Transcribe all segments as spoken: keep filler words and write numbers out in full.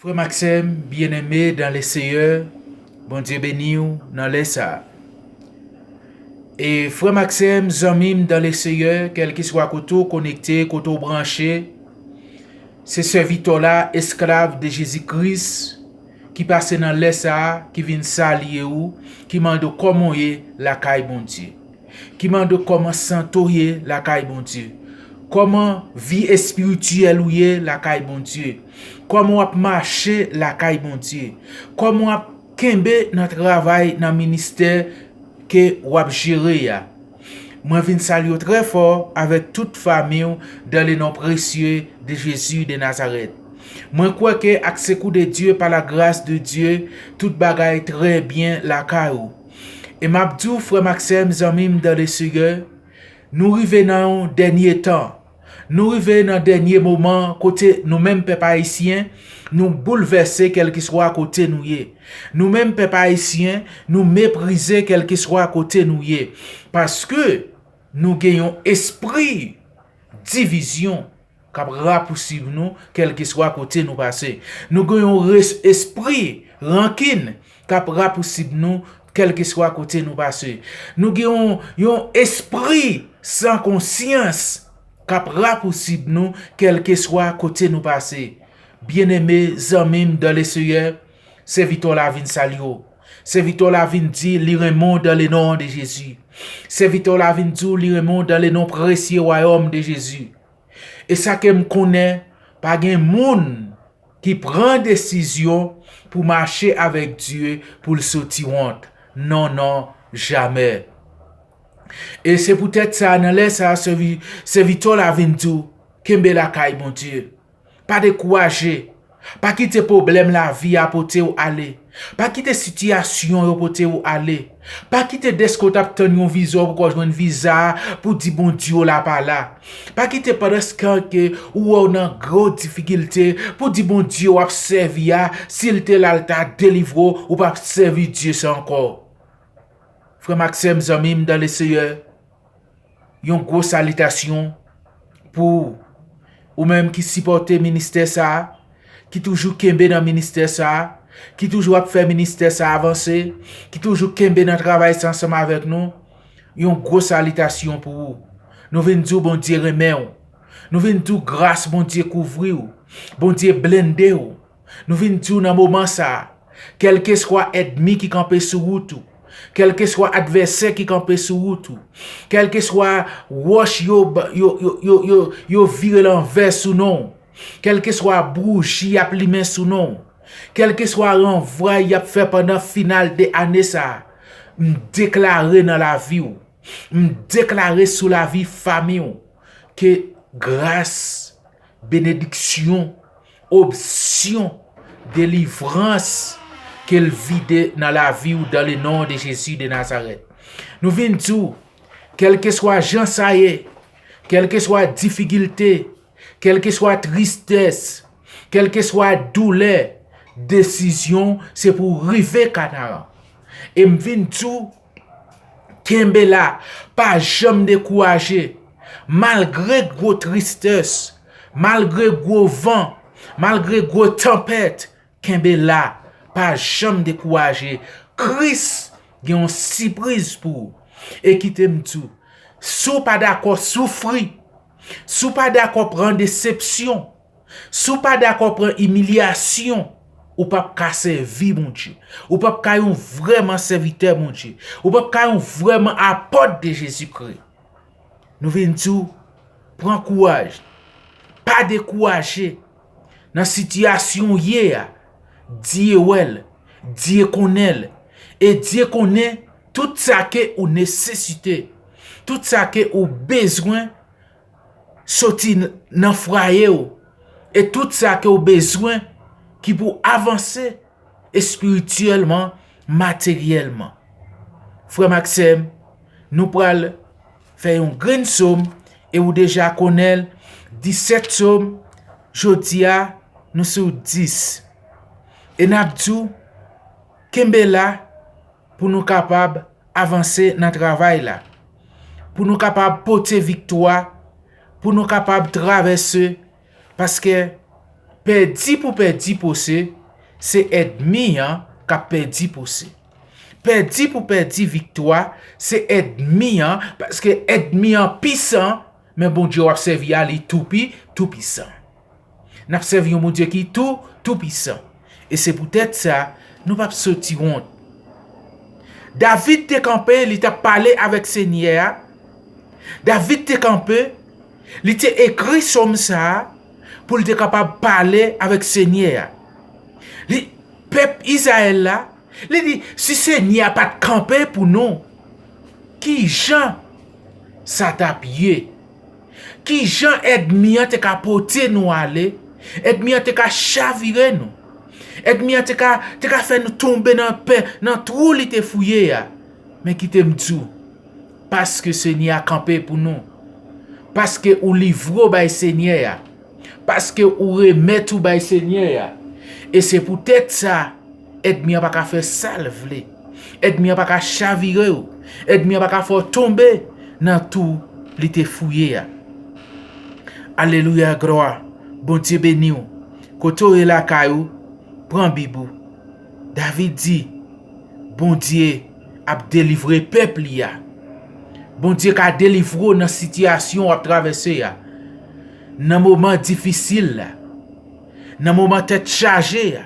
Frè m ak sè m byeneme dan le Seyè, Bondye beni w nan lè sa a. E frè m ak sè m, zanmi m dan le Seyè, kèlkeswa kote w konekte, kote w branche, se sèvitè w la, esklav de Jezi Kris, ki pase nan lè sa a, ki vin salye w, ki mande w kòman w ye lakay Bondye. Ki mande w kòman sante w ye lakay Bondye. Kòman vi espirityèl ou ye lakay Bondye. Kòman w ap mache lakay Bondye. Kòman w ap kenbe nan travay, nan ministè ke w ap jere a. Mwen vin salye w trè fò avèk tout fanmi w dans le nom précieux de Jésus de Nazareth. Mwen kwè ke ak sekou de Dye, pa la gras de Dye, tout bagay trè byen lakay ou. E m ap di w, frè m ak sè m, zanmi m dans le Seyè, nou rive nan yon dènye tan. Nou rive nan dènye moman kote nou menm pèp ayisyen, nou boulvèse kèlkeswa kote nou ye. Nou menm pèp ayisyen, nou meprize kèlkeswa kote nou ye. Paske nou gen yon espri divizyon k ap rapousib nou kèlkeswa kote nou pase. Nou gen yon res-, espri rankin k ap rapousib nou kèlkeswa kote nou pase. Nou gen yon, yon espri san konsyans k ap rapousib nou kèlkeswa kote nou pase. Byeneme, zanmi m dans le Seyè, sèvitè w la vin salye w. Sèvitè w la vin di li renmen w dans le nom de Jésus. Sèvitè w la vin di w li renmen w dans le nom précieux royaume de Jésus. E sa ke m konnen, pa gen moun ki pran desizyon pou mache avèk Dye pou l soti wont. Non, non, jamè. E se poutèt sa, nan lè sa a, sèvi-, sèvitè w la vin di w, kenbe lakay Bondye. Pa dekouraje. Pa kite pwoblèm lavi a pote w ale. Pa kite sitiyasyon yo pote w ale. Pa kite dèske w t ap tann yon viza w poko jwenn viza a pou di Bondye w la pa la. Pa kite pandan ke ou wè w nan gwo difikilte pou di Bondye w ap sèvi a, si l te la l ta delivre w, ou p ap sèvi Dye sa ankò. Frè m ak sè m, zanmi m dans le Seyè, yon gwo salitasyon pou ou menm ki sipòte ministè sa a, ki toujou kenbe nan ministè sa a, ki toujou ap fè ministè sa a avanse, ki toujou kenbe nan travay sa ansanm avèk nou. Yon gwo salitasyon pou ou. Nou vin di w Bondye renmen w. Nou vin di w gras Bondye kouvri w. Bondye blende w. Nou vin di w nan moman sa a, kèlkeswa ènmi ki kanpe sou wout ou, kèlkeswa advèsè ki kanpe sou wout ou, kèlkeswa wòch yo, yo, yo, yo, yo, yo vire lanvè sou non w, kèlkeswa bouji y ap limen sou non w, kèlkeswa ranvwa y ap fè pandan final de ane sa a, m deklare nan lavi w, m deklare sou lavi fanmi w, ke gras, benediksyon, opsyon, delivrans, ke l vide nan lavi w dans le nom de Jésus de Nazareth. Nou vin di w, kèlkeswa jan sa ye, kèlkeswa difikilte, kèlkeswa tristès, kèlkeswa doulè, desizyon se pou w rive Kanaran. E m vin di w, kenbe la, pa janm dekouraje. Malgre gwo tristès, malgre gwo van, malgre gwo tanpèt, kenbe la, pa janm dekouraje. Kris gen yon sipriz pou ou. E kite m di w, si w pa dakò soufri, si w pa dakò pran desepsyon, si w pa dakò pran imilyasyon, ou p ap ka sèvi Bondye. Ou p ap ka yon vrèman sèvitè Bondye. Ou p ap ka yon vrèman apòt de Jezikri. Nou vin di w, pran kouraj. Pa dekouraje. Nan sitiyasyon w ye a, Dye wè l, Dye konnen l. E Dye konnen tout sa ke ou nesesite, tout sa ke ou bezwen soti n-, nan fwaye w, e tout sa ke ou bezwen ki pou avanse espirityèlman, materyèlman. Frè m ak sè m, nou pral fè yon grenn sòm, e ou deja konnen l, disèt sòm, jodi a, nou sou dis. E n ap di w, kenbe la pou nou kapab avanse nan travay la, pou nou kapab pote viktwa, pou nou kapab travèse, paske Pèdi pou pèdi pwose, se ènmi an k ap pèdi pwose. Pèdi pou pèdi viktwa, se ènmi an, paske ènmi an pisan, men Bondye w ap sèvi a, li tou pi, tou pisan. N ap sèvi yon Bondye ki tou, tou pisan. E se poutèt sa, nou p ap soti wont. David te kanpe, li t ap pale avèk Senyè a. David te kanpe, li te ekri sòm sa a pou l te kapab pale avèk Senyè a. Li, pèp Izrayèl la, li di, si Senyè a pa t kanpe pou nou, ki jan sa t ap ye? Ki jan ènmi an te ka pote nou ale? Ènmi an te ka chavire nou. Ènmi an te ka, te ka fè nou tonbe nan pè, nan twou li te fouye a. Men kite m di w, paske Senyè a kanpe pou nou. Paske ou livre w bay Senyè a. Paske ou remèt ou bay Senyè a. E se poutèt sa, ènmi an pa ka fè sa l vle. Ènmi an pa ka chavire w. Ènmi an pa ka fè w tonbe nan twou li te fouye a. Alelouya, glwa. Bondye beni w. Kote w ye lakay ou, pran Bib ou. David di, Bondye ap delivre pèp li a. Bondye ka delivre w nan sitiyasyon w ap travèse a. Nan moman difisil la. Nan moman tèt chaje a.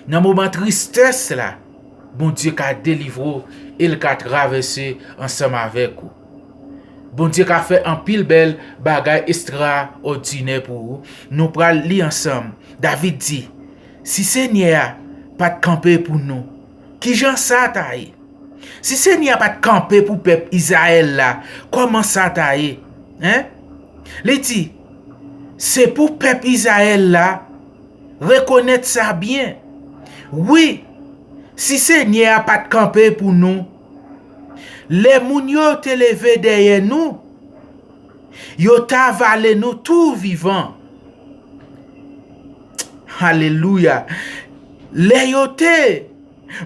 Nan moman tristès la, Bondye ka delivre w e l ka travèse ansanm avèk ou. Bondye ka fè anpil bèl bagay estraòdinè pou ou. Nou pral li ansanm. David di, si Senyè a pa t kanpe pou nou, ki jan sa ta ye? Si Senyè a pa t kanpe pou pèp Izrayèl la, kòman sa ta ye? Hein? Li di, se pou pèp Izrayèl la rekonèt sa byen. Wi, si Senyè a pa t kanpe pou nou, lè moun yo te leve dèyè nou, yo ta vale nou tou vivan. Alelouya. Lè yo te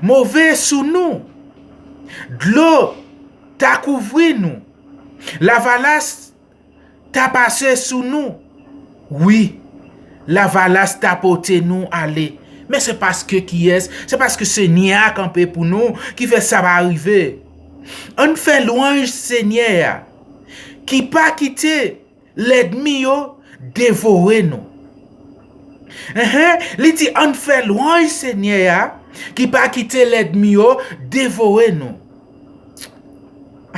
move sou nou, dlo ta kouvri nou. Lavalas ta pase sou nou. Wi, lavalas ta pote nou ale. Men se paske kiyès? Se paske Senyè a kanpe pou nou ki fè sa pa rive. Ann fè lwanj Senyè a, ki pa kite lènmi yo devore nou. Enhen, li di, ann fè lwanj Senyè a, ki pa kite lènmi yo devore nou.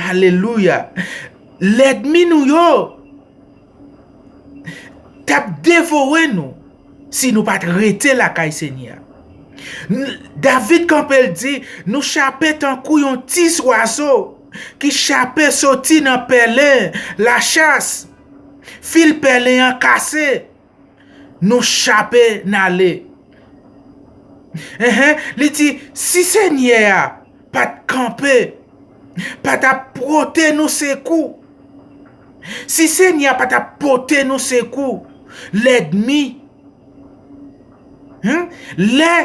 Alelouya. Lènmi nou yo t ap devore nou si nou pa t rete lakay Senyè a. N-, David kanpe, l di, nou chape tankou yon ti zwazo ki chape soti nan pèlen lachas. Fil pèlen an kase, nou chape n ale. Enhen, li di, si Senyè a pa t kanpe, pa t ap pote nou sekou, si Senyè a pa t ap pote nou sekou, lènmi, hmm, lè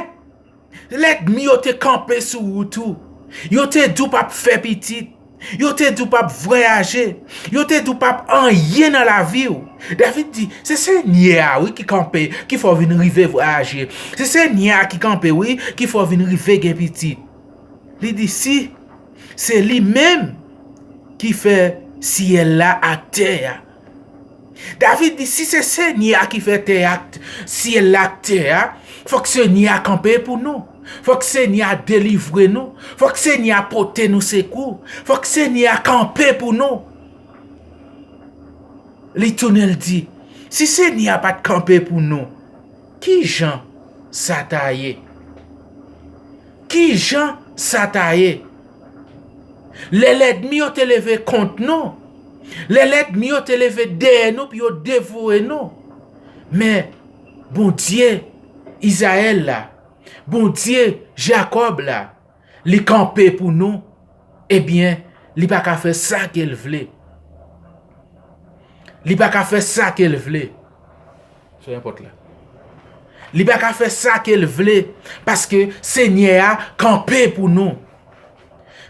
lènmi yo te kanpe sou wout ou, yo te di w p ap fè pitit, yo te di w p ap vwayaje, yo te di w p ap anyen nan lavi w. David di, se Senyè a, wi, ki kanpe, ki fè w vin rive vwayaje. Se Senyè a ki kanpe, wi, ki fè w vin rive gen pitit. Li di, si se li menm ki fè syèl la ak tè a. David di, si se Senyè a ki fè tè a, syèl la ak tè a, fòk Senyè a kanpe pou nou. Fòk Senyè a delivre nou. Fòk Senyè a pote nou sekou. Fòk Senyè a kanpe pou nou. Li tounen, l di, si Senyè a pa t kanpe pou nou, ki jan sa ta ye? Ki jan sa ta ye? Lè lènmi yo te leve kont nou, lè lènmi yo te leve dèyè nou pou yo devore nou, men Bondye Izrayèl la, Bondye Jakòb la, li kanpe pou nou, ebyen, li pa ka fè sa ke l vle. Li pa ka fè sa ke l vle. Sou nenpòt la. Li pa ka fè sa ke l vle, paske Senyè a kanpe pou nou.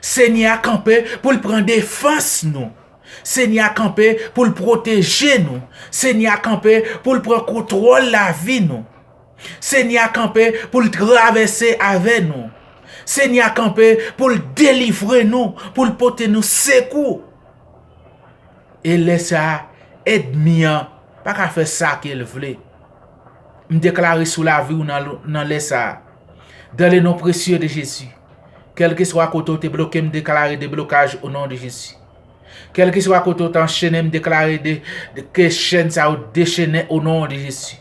Senyè a kanpe pou l pran defans nou. Senyè a kanpe pou l pwoteje nou. Senyè a kanpe pou l pran kontwòl lavi nou. Senyè a kanpe pou l travèse avè nou. Senyè a kanpe pou l delivre nou, pou l pote nou sekou. E lè sa a, ènmi an pa ka fè sa ke l vle. M deklare sou lavi w nan, nan lè sa a. Dans le nom précieux de Jésus. Kèlkeswa kote w te bloke, m deklare deblokaj o non de Jezi. Kèlkeswa kote w te anchennen, m deklare de, de, ke chèn sa yo dechennen o non de Jezi.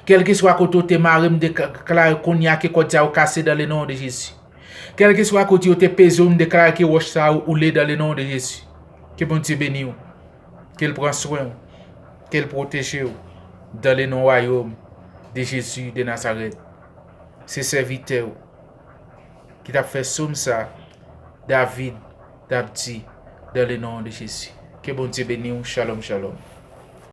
Kèlkeswa kote w te mare, m deklare kounye a ke kòd sa yo kase dans le nom de Jezi. Kèlkeswa kote yo te peze w, m deklare ke wòch sa yo woule dans le nom de Jezi. Ke Bondye beni w. Ke l pran swen w. Ke l pwoteje w. Dans le nom royaume de Jésus de Nazareth. Se sèvitè w ki t ap fè sòm sa, David t ap di, dans le nom de Jésus. Ke Bondye beni w. Shalom, shalom.